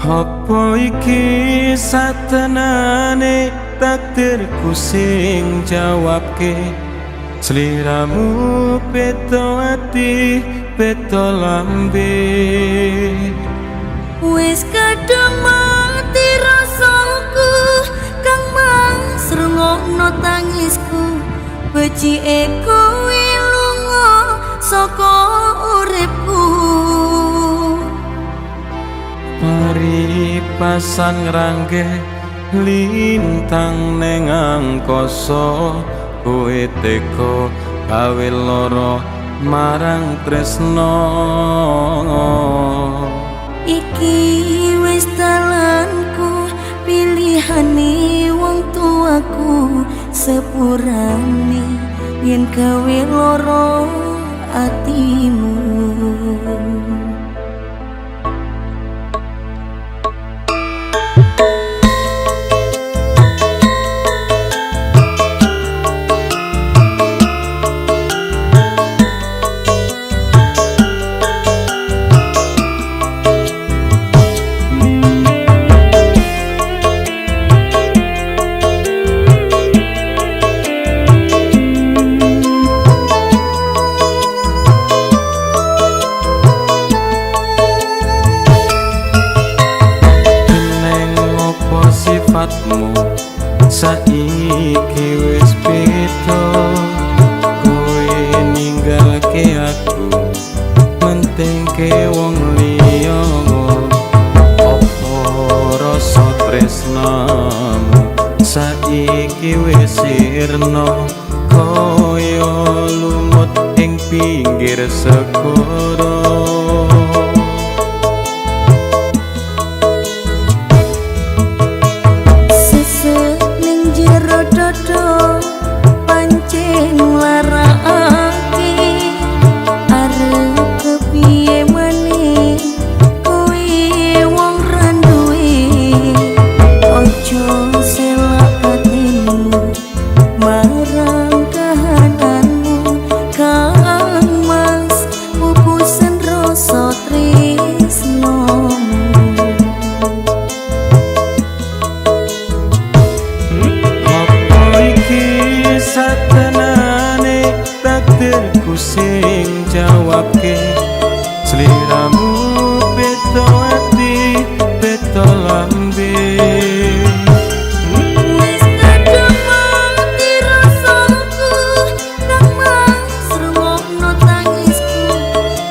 Apa iki satenane takdirku sing jawabke? Sliramu peto ati peto lambe. Wis kadung mati rasaku, Kang Mas, rungokno tangisku. Becike kowe lunga saka uripku. Paribasan ngrangge lintang neng angkasa, kowe teka gawe lara marang tresna. Iki wis dalanku, pilihane wong tuaku, sepurane yen gawe lara atimu. Neng opo sifatmu saiki wis beda? Kowe ninggalke aku mentingke wong liya. Apa rasa tresnamu saiki wis sirna kaya lumut ing pinggir segara? Sesek ning jero dodo pancen nglarakake, arep kepiye maneh kowe wong ra duwe. Aja selak batinmu marang kahananmu, Kang Mas, pupusen rasa tresnomu. Apa iki satenane takdirku sing jawabke? Sliramu peto ati peto lambe. Wis kadung mati rasaku, Kang Mas, rungokno tangisku.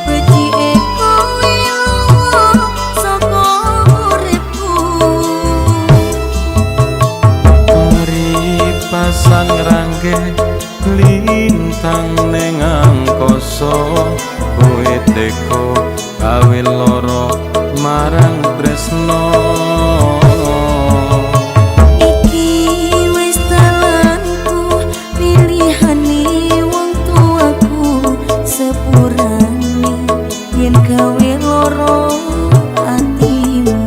Becike kowe lunga saka uripku. Paribasan ngrangge lintang neng angkasa, kowe teka gawe lara marang tresna. Iki wis dalanku, pilihane wong tuaku, sepurane yen gawe lara atimu.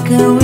Gawe.